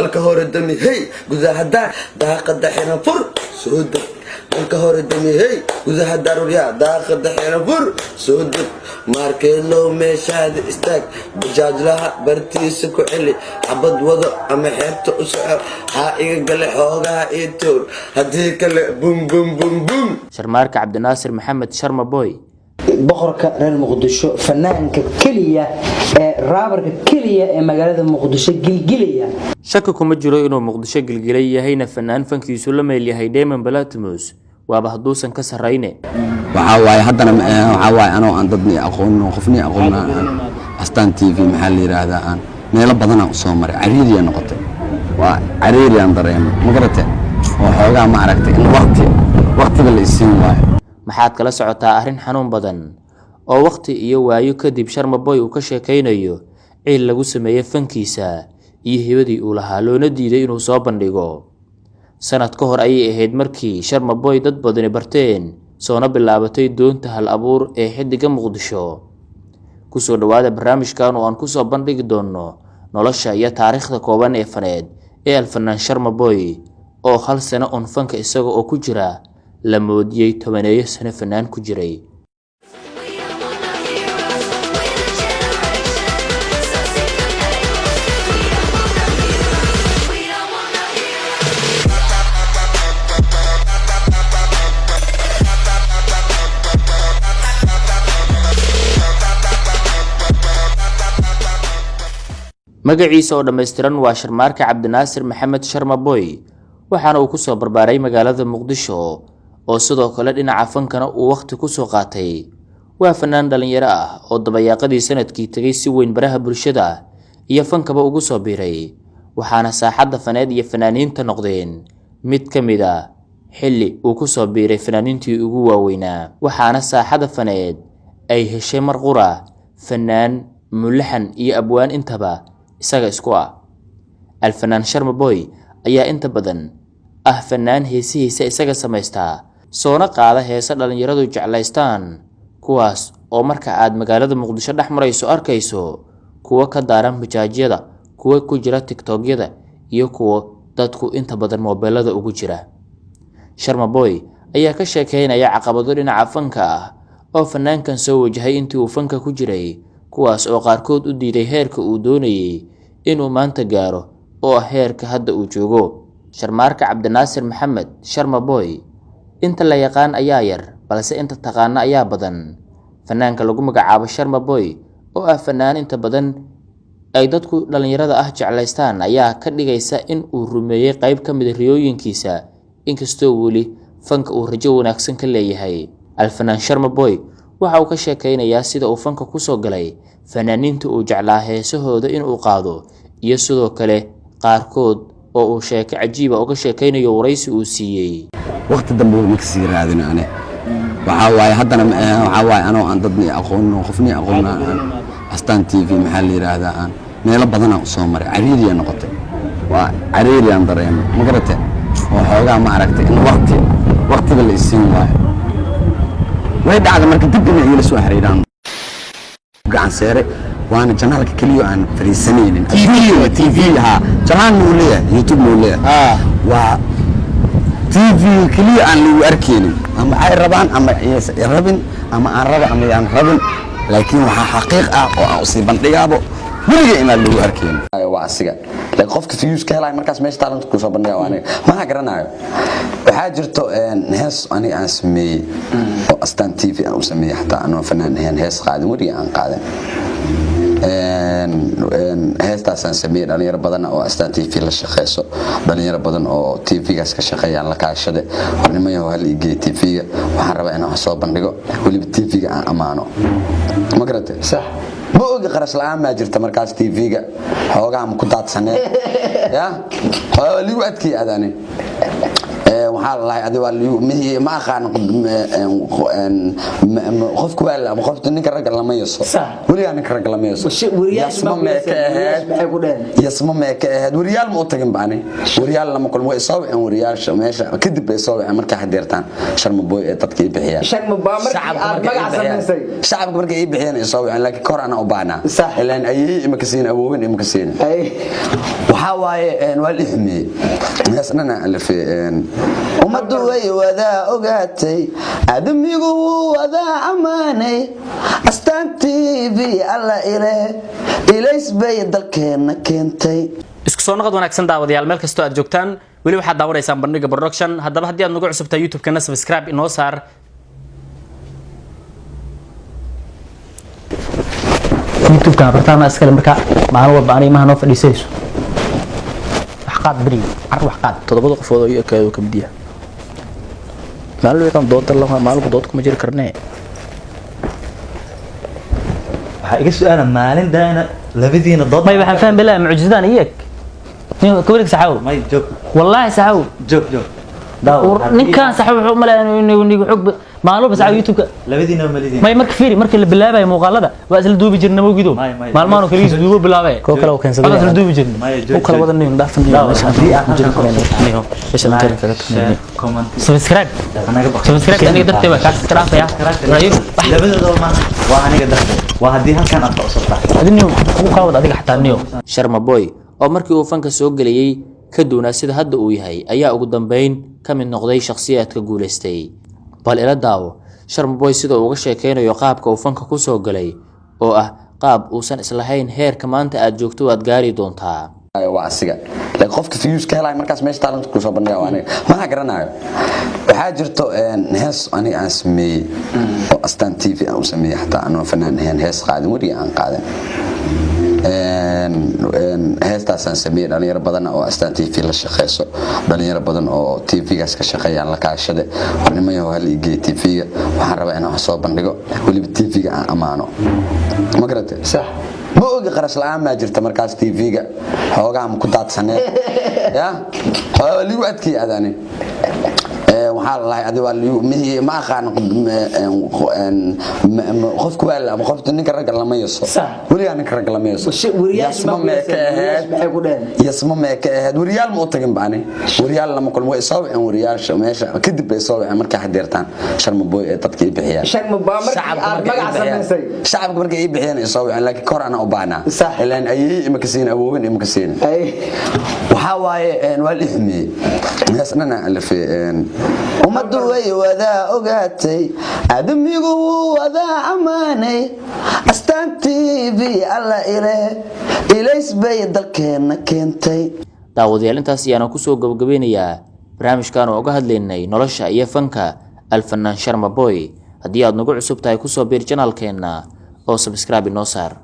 Halka hore dami, hey, gudaha daar, daaqada xiran, fur, soo deg. Halka hore dami, hey, gudaha daaruryaa, daaqada xiran, fur, soo deg. Maarkeelow, meeshaada istaag, bajaajlaha bartiisa ku celi, xabad wado ama xeebta u soco. Haa, iga gale xoogaha ii tuur, haddii kale bum bum bum bum. Sharmaarka Cabdinaasir Maxamed Sharma Boy. Boqorka reer Muqdisho, fanaanka keliya ee raabarka keliya ee magaalada Muqdisho gilgilaya. Shaki kuma jiro inuu Muqdisho gilgilay, yahayna fanaan fankiisu la meel yahay Diamond Platnumz, waaba hadduusan ka sarrayne. Waxaa waaye haddana waxaa waaye anoo aan dadni aqoonin oo qofni aqoon aan Astaan TV, maxaa la yidhaahdaa, aan meelo badanaa u soo maray. Cariiriya noqotay, waa cariiriyaan dareemay, ma garate, oo xoogaa ma aragtay in waqti waqtiga la isiin waayo. Maxaad kala socotaa arrin xanuun badan oo wakhti iyo waayo kadib Sharma Boy uu ka sheekaynayo ciil lagu sameeyey fankiisa iyo hibadii uu lahaa, loona diiday inuu soo bandhigo? Sanad ka hor ayay ahayd markii Sharma Boy dad badani barteen, soona bilaabatay doonta hal abuur ee xiddiga Muqdisho. Kusoo dhowaada barnaamijkan oo aan kusoo bandhigi doono nolosha iyo taariikhda kooban ee faneed ee alfanaan Sharma Boy, oo hal sano un fanka isaga oo ku jira la moodiyey tobaneeyo sano fanaan ku jiray. We don't want no heroes. We the generation. We don't want no heroes. We don't want no heroes. Magaciisa oo dhammaystiran waa Sharmaarka Cabdinaasir Maxamed Sharma Boy, waxaana uu kusoo barbaaray magaalada Muqdisho, oo sidoo kale dhinaca fankana uu wakhti kusoo qaatay. Waa fanaan dhallinyaro ah oo dabayaaqadii sanadkii tegay si weyn baraha bulshada iyo fankaba ugu soo biiray, waxaana saaxadda faneed iyo fanaaniinta noqdeen mid ka mid a xilli uu kusoo biiray fanaaniintii ugu waaweynaa, waxaana saaxadda faneed ay heshay mar qura fanaan, mulaxan iyo abwaan intaba isaga isku ah. Alfanaan Sharma Boy ayaa inta badan ah fanaan heesihiisa isaga samaystaa, soona qaada heese dhallinyaradu jeclaystaan, kuwaas oo marka aad magaalada Muqdisho dhex marayso arkayso kuwo ka daaran bajaajyada, kuwo ku jira TikTokyada iyo kuwo dadku inta badan moobeelada ugu jira. Sharma Boy ayaa ka sheekeynaya caqabado dhinaca fanka ah oo fanaankan soo wajahay intii uu fanka ku jiray, kuwaas oo qaarkood u diiday heerka uu doonayay inuu maanta gaaro, oo ah heerka hadda uu joogo. Sharmaarka Cabdinaasir Maxamed Sharma Boy inta la yaqaan ayaa yar, balse inta taqaana ayaa badan. Fanaanka lagu magacaabo Sharma Boy, oo ah fanaan inta badan ay dadku dhallinyarada ah jeclaystaan, ayaa ka dhigaysa in uu rumeeyey qayb ka mid a riyooyinkiisa, inkastoo weli fanka uu rajo wanaagsan ka leeyahay. Alfanaan Sharma Boy waxa uu ka sheekeynayaa sida uu fanka kusoo galay, fanaaniinta uu jeclaa heesahooda inuu qaado, iyo sidoo kale qaarkood oo uu sheeko cajiiba uga sheekeynayo waraysi uu siiyey. Waqti dambe ma kasii raadin ane. Waxaa waaye haddana waxaa waaye anoo aan dadni aqoonin oo qofni aqoon aan Astaan TV, maxaa la yidhaahdaa, aan meelo badanaa u soo maray. Cariiriya noqotay, waa cariiriyaan dareemay, ma garate, oo xoogaa ma aragtay in waqti waqtiga la isiin waayo. Way dhacda marka dib inay igala soo xiriiraan gacan seere, waana channelka keliya aan fariisanaynin TV. Ha, channel uu leeyahay, YouTube uu leeyahay, waa TV keliya aan lagu arkaynin. Ama ay rabaan ama aysan rabin, ama aan raba ama yaan rabin, laakiin waxaa xaqiiq ah oo aan usii bandhigaabo weliga inaan lagu arkaynin waa asiga. Laakiin qofka views ka helaya markaas meesha talent kusoo bandhiga waa aniga. Mana garanayo, waxaa jirto hees aniga aan sameeyey oo Astaan TV aan u sameeyey, xataa anoo fanaan ahayn, hees qaadin, weliga aan qaadin. Heestaasaan sameeyey. Dhalinyaro badan oo Astaan TV la shaqeyso, dhalinyaro badan oo TV-gaas ka shaqeeyaan la kaashade. Warnimayaho, hal igeey TV-ga, waxaan rabaa inaan wax soo bandhigo, weliba TV-ga aan ammaano, ma garatay? Sax. Ma ogi qarash la'aan maa jirta markaas TV-ga, xoogaa ma ku daadsanee ya, ligu adkeey adani. Waxaan Waxaa la lahay adi waa ma aqaan qofku waa ama qofta ninka ragga lama yaso. Weligaa ninka ragga lama yaso. Wariyaasha Yasma ma ku mee ka yaseen? ahayd? Wariyaasha maxay ku dheheen? Yasma mee ka ahayd? Wariyaal ma u tagin ba ani, wariyaal lama kulmo. Way soo wiceen wariyaasha meesha kadib bay soo wiceen markay xadeertaan Sharma Boy ee dadka ii bixiyaan. Sharma Boy markii Shacabka aad markay ii magac bixiyaan. samaysay. Shacabka markay ii bixiyeen ay soo wiceen, laakiin kahor anaa u baahnaa. Ilaan ayay ima ka siin, awoowin ima ka siin. Waxaa waaye waa la i xumeeyey. Hees dhan aan alifay, ummaddu way wadaa ogaatay, aadamigu wuu wadaa ammaanay, Astaan TV alla ile ilays bay dalkeenna keentay. Isku soo noqod wanaagsan, daawadayaal, meel kastoo aad joogtaan. Weli waxaad daawanaysaan Bandhiga Production. Haddaba haddii aad nagu cusubtahay YouTube-kana, subscribe inoo saar. YouTube-kan bartaana iskale. Marka maalin walba aniga maha noo fadhiisayso. Wax qaad beriga car, wax qaad. Toddobada qofood oo ii ekaado ka mid yahay. Maalin weydaan dooda la maalinku dood kuma jiri karnee. Waxaa iga su-aala maalin daana labadiina dood. May, waxaan fahmi lahaa mucjisadaan iyag nin ka wareeg, saxaw. May, joog. Wallaahi saxaw. Joog, joog, daawo. Ninkan saxaw wuxuu u maleeyaa inuu nigu xog maalin walba saxaw YouTube-ka. Labadiina malidin. May, marka fiiri, markii la bilaabayo muuqaalada waa isla duubi jirna mawgido. May, may. Maalmahan oo kaligiis duubo bilaabay. Kuwa kale oo keensaday. Waa isla duubi jirna. Maya, joog. U kala wada nin dhaafan. Daawo, meesha haddii aad ku jiri halkan kareen niyo meesha like, kaga share, comment. Subscribe. Anaga baqo. Subscribe aniga darteed waa kaas iska dhaafaya. Labadooda maaha, waa aniga darteed, waa haddii halkan aad ka cusub tahay. Adiniyo ugu kala wada adiga xataa niyo. Sharma Boy oo markii uu fanka soo gelayay ka duwanaa sida hadda uu yahay ayaa ugu dambeyn ka mid noqday shakhsiyaadka guulaystay. Bal ila daawo Sharma Boy sida uu uga sheekeynayo qaabka uu fanka ku soo galay, oo ah qaab uusan islahayn heerka maanta aad joogto waad gaari doontaa. Waa asiga, laakiin qofka views ka helaya markaas meesha talent ku soo bandhiga waa aniga. Mana garanayo, waxaa jirto hees aniga aan sameeyey oo Astaan TV aan u sameeyey, xataa anoo fanaan ahayn, hees qaadin, weliga aan qaadin. Heestaasaan sameeyey. Dhalinyaro badan oo Astaan TV la shaqeyso, dhalinyaro badan oo TV-gaas ka shaqeeyaan la kaashade. War nimayahow, hal igeey TV-ga, waxaan rabaa inaan wax soo bandhigo, weliba TV-ga aan ammaano. Ma garatay? Sax. Ma ogi qarash la'aan maa jirta markaas TV-ga, xoogaha ma ku daadsaneen ya xoogaa waa liigu adkeeyey adaani. Waxaa la lahay adi waa ma aqaan qofku waa ama qofta ninka ragga lama yaso. Weligaa ninka ragga lama yaso. Wariyaasha Yasma ma ku mee ka yaseen? ahayd? Wariyaasha maxay ku dheheen? Yasma mee ka ahayd? Wariyaal ma u tagin ba ani, wariyaal lama kulmo. Way soo wiceen wariyaasha meesha kadib bay soo wiceen markay xadeertaan Sharma Boy ee dadka ii bixiyaan. Sharma Boy markii Shacabka aad markay ii magac bixiyaan. samaysay. Shacabka markay ii bixiyeen ay soo wiceen, laakiin kahor anaa u baahnaa. Ilaan ayay ima ka siin, awoowin ima ka siin. Waxaa waaye waa la i xumeeyey. Hees dhan aan alifay, ummaddu way wadaa ogaatay, aadamigu wuu wadaa ammaanay, Astaan TV alla ile ilays bay dalkeenna keentay. Daawadayaal, intaas ayaana kusoo gabagabeynayaa barnaamijkan oo uga hadlaynay nolosha iyo fanka alfanaan Sharma Boy. Haddii aad nagu cusub tahay, kusoo biir channel-keenna oo subscribe inoo saar.